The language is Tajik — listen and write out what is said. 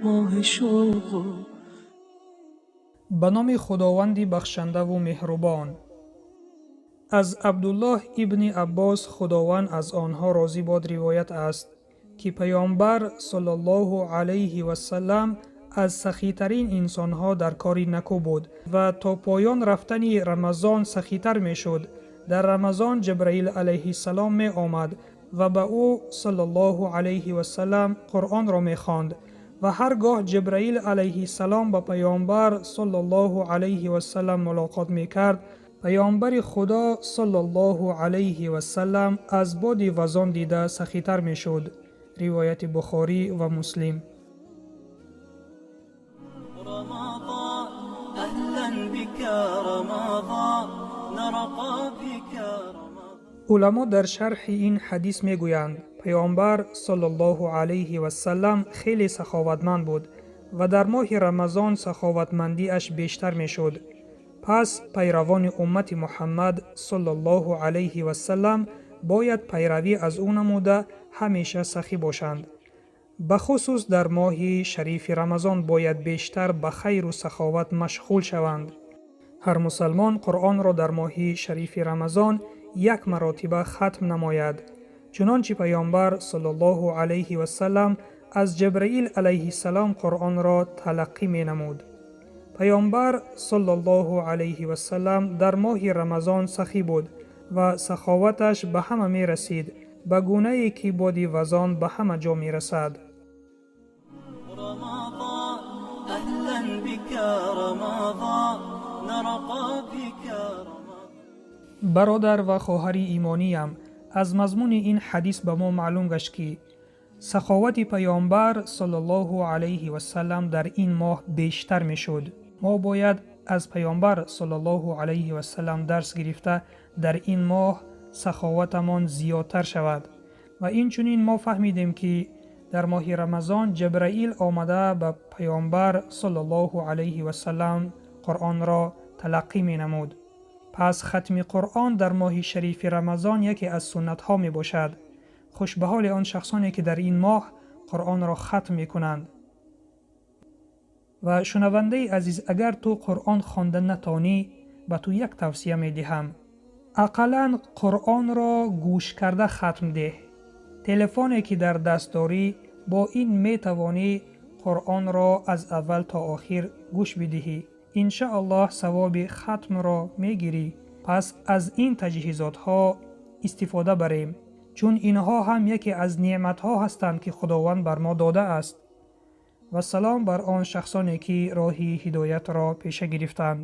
Моҳи шавқ. Ба номи Худованди бахшандаву меҳрубон. Аз Абдуллоҳ ибни Аббос, Худованд аз онҳо розӣ бод, ривоят аст, ки Паёмбар саллаллоҳу алайҳи васаллам аз сахитарин инсонҳо дар кори накӯ буд ва то поён рафтани Рамазон сахитар мешуд. Дар Рамазон Ҷабраил алайҳиссалом меомад ва ба ӯ саллаллоҳу алайҳи васаллам Қуръонро мехонд ва ҳар гоҳ Ҷабраил алайҳиссалом ба Паёмбар саллаллоҳу алайҳи васаллам мулоқот мекард, Паёмбари Худо саллаллоҳу алайҳи васаллам аз боди вазон дида сахитар мешуд. Ривояти Бухорӣ ва Муслим. رمضان أهلا بك رمضان نرقى بك رمضان. Уламо дар шарҳи ин ҳадис мегӯянд: Паёмбар саллаллоҳу алайҳи васаллам хеле саховатманд буд ва дар моҳи Рамазон саховатмандиаш бештар мешуд. Пас пайравони уммати Муҳаммад саллаллоҳу алайҳи васаллам бояд пайравӣ аз ӯ намуда, ҳамеша сахӣ бошанд. Бахусус дар моҳи шарифи Рамазон бояд бештар ба хайру саховат машғул шаванд. Ҳар мусалмон Қуръонро дар моҳи шарифи Рамазон як маротиба хатм намояд, чунончи Паёмбар саллаллоҳу алайҳи васаллам аз Ҷабраил алайҳиссалом Қуръонро талаққӣ менамуд. Паёмбар саллаллоҳу алайҳи васаллам дар моҳи Рамазон сахӣ буд ва саховаташ ба ҳама мерасид, ба гунае ки боди вазон ба ҳама ҷо мерасад. رمضان أهلا بك رمضان نرقى بك رمضان. Бародар ва хоҳари имониям, аз мазмуни ин ҳадис ба мо маълум гашт, ки саховати Паёмбар саллаллоҳу алайҳи васаллам дар ин моҳ бештар мешуд. Мо бояд аз Паёмбар саллаллоҳу алайҳи васаллам дарс гирифта, дар ин моҳ саховатамон зиёдтар шавад. Ва инчунин мо фаҳмидем, ки дар моҳи Рамазон Ҷабраил омада ба Паёмбар саллаллоҳу алайҳи васаллам Қуръонро талаққӣ менамуд. Пас хатми Қуръон дар моҳи шарифи Рамазон яке аз суннатҳо мебошад. Хуш ба ҳоли он шахсоне, ки дар ин моҳ Қуръонро хатм мекунанд. Ва шунавандаи азиз, агар ту Қуръон хонда натонӣ, ба ту як тавсия медиҳам: ақаллан Қуръонро гӯш карда хатм деҳ. Телефоне, ки дар даст дорӣ, бо ин метавонӣ Қуръонро аз аввал то охир гӯш бидиҳӣ. Иншааллоҳ, савоби хатмро мегирӣ. Пас аз ин таҷҳизотҳо истифода барем, чун инҳо ҳам яке аз неъматҳо ҳастанд, ки Худованд бар мо додааст. Вассалом бар он шахсоне, ки роҳи ҳидоятро пеша гирифтанд.